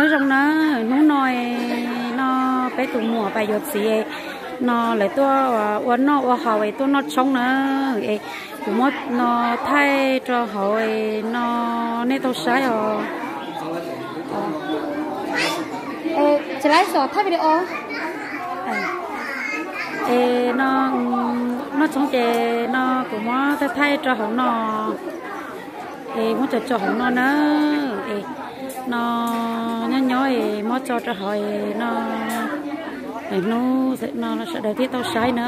Nyob zoo na, hnub no no peb tus muam pais yuav txiv no lawv tuaj ua noj ua haus es tuaj noj tshoob na, es kuv muab no thaij rau hauv no nej tau saib os. Tsis laib xom thaij video. Es no noj tshoob ces no kuv muab thaij thaij rau hauv no. Es muab tso tso hauv no na. Es no nyob nyob es muab tso rau hauv es no lwm hnub no sawv daws thiaj tau saib na.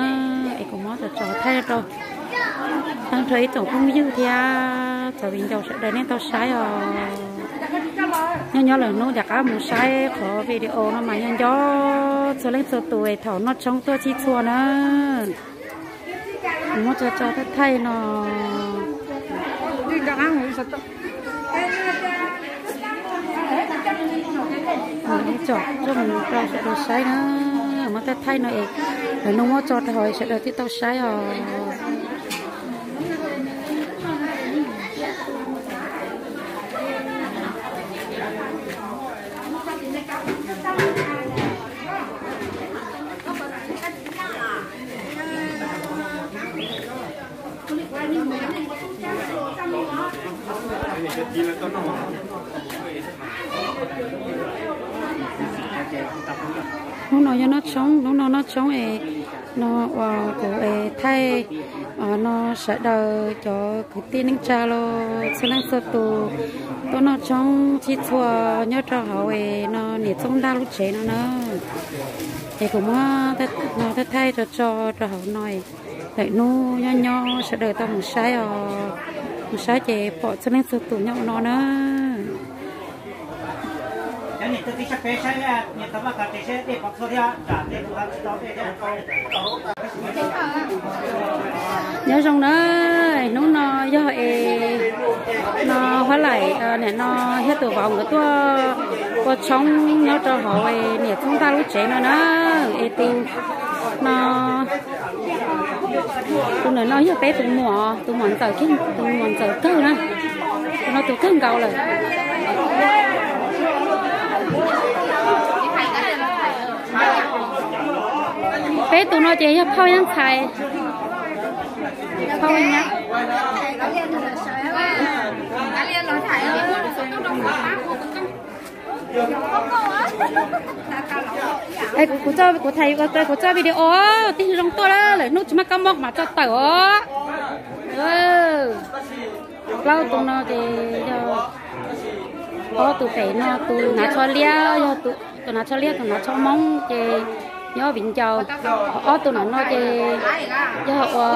Es kuv muab tso tso thaij rau tag nrho ib tsoom phooj ywg thiab cov viv ncaus sawv daws nej tau saib os. Nyob nyob lwm hnub rov qab mus saib qhov video no mas nyob nco txhua leej txhua tus es thaum noj tshoob tuaj txhij txhua na. Muab tso tso thaij thaij no. Tso tso mus rau sawv daws saib na. Muab thaij thaij no es lwm hnub muab tso rau hauv sawv daws thiaj tau saib os. Hnub no yog noj tshoob, hnub no noj tshoob es no uas kuv es thaij no sawv daws cov kwv tij neej tsa los txhua leej txhua tus tuaj noj tshoob txhij txhua nyob rau hauv es no niam Txooj Ntaj lub tsev no na. Es kuv muab no thaij thaij tso tso rau hauv no, lwm hnub nyob nyob sawv daws tau mus saib os, mus saib ces pom txhua leej txhua tus nyob ua no na. Nyob zoo na, hnub no yog es no Huab Laim nim no yog tus vauv nkawd tuaj ua tshoob nyob rau hauv es niam Txooj Ntaj lub tsev no na. Es tus no tus ntawm no yog peb tus muam, tus muam ntxawm, tus muam ntxawm kawg na. Tus no tus kawg nkaus lawm. Peb tus no ces yog phauj Yeej Txhais. Phauj Yeej. Es kuv, kuv tso, kuv thaij, kuv tso video tij zoo tuaj lawm, lwm hnub tsis muaj kab mob kuv mam tso tawm os. Plaub tus no ces yog ob tus pem no tus hnav tsho liab, yog tus hnav tsho liab tus hnav tsho moob ces yog viv ncaus. Ob tus no no ces yog ua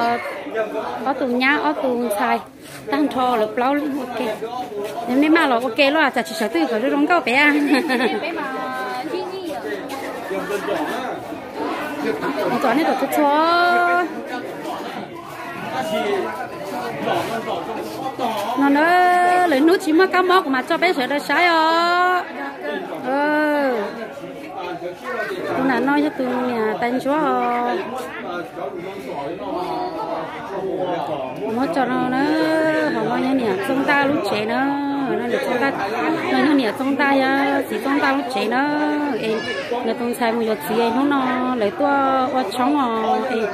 ob tus nyab ob tus ntxhais. Tag nrho lawv plaub leej ua ke. Nej maj los ua ke los tsam tsis sawv twj kom zoo zoo nkauj pem. Tsom nej kom txhua txhua no na, lwm hnub tsis muaj kab mob kuv mam tso peb sawv daws saib os. Tus nram no yog tus niam tais ntsuab os. Muab tso no na, hauv no yog niam Txooj Ntaj lub tsev na. No niam Txooj Ntaj, no yog niam Txooj Ntaj, yog txiv Txooj Ntaj lub tsev na. Es nkawd tus ntxhais mus yuav txiv es hnub no lawv tuaj ua tshoob os, es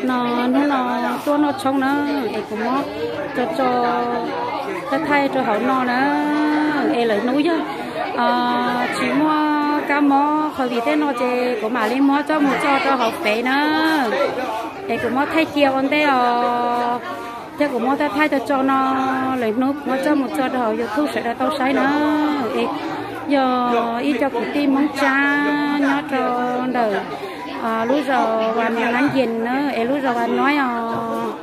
no hnub no tuaj noj tshoob na, es kuv muab tso tso thaij thaij rau hauv no na. Es lwm hnub yog tsis muaj kab mob COVID tej no ces kuv mam li muab coj mus tso rau hauv fev na. Es kuv muab thaij cia ua ntej os. Thiab kuv muab thaij thaij tso tso no, lwm hnub kuv muab coj mus tso rau hauv YouTube sawv daws tau saib na. Es yog ib co kwv tij Hmoob Tsab nyob rau ntawm lub zos Vas Nab Yees na, es lub zos Vas Noib os.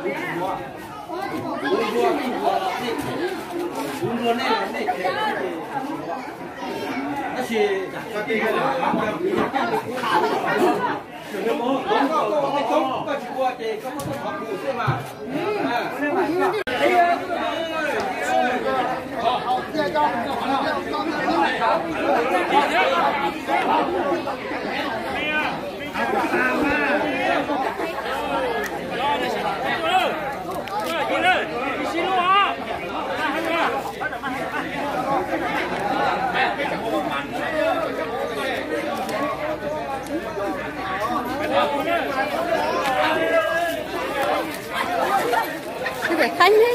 Khaib ne.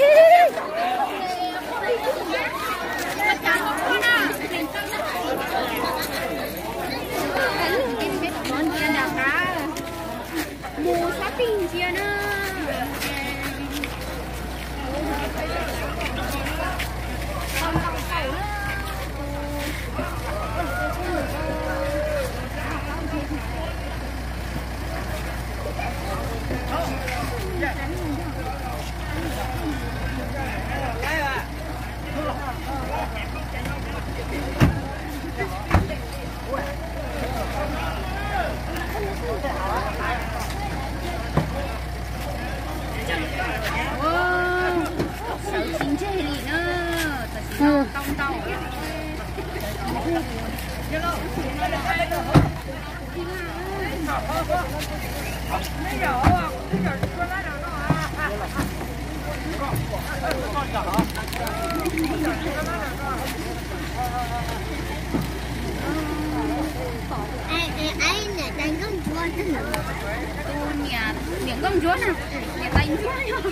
Mus sab tij ntsia na. Sawv tsis ntseg li na, tam sim no tau ntau. Tus niam, niam nkauj ntsuab na, niam tais ntsuab yog.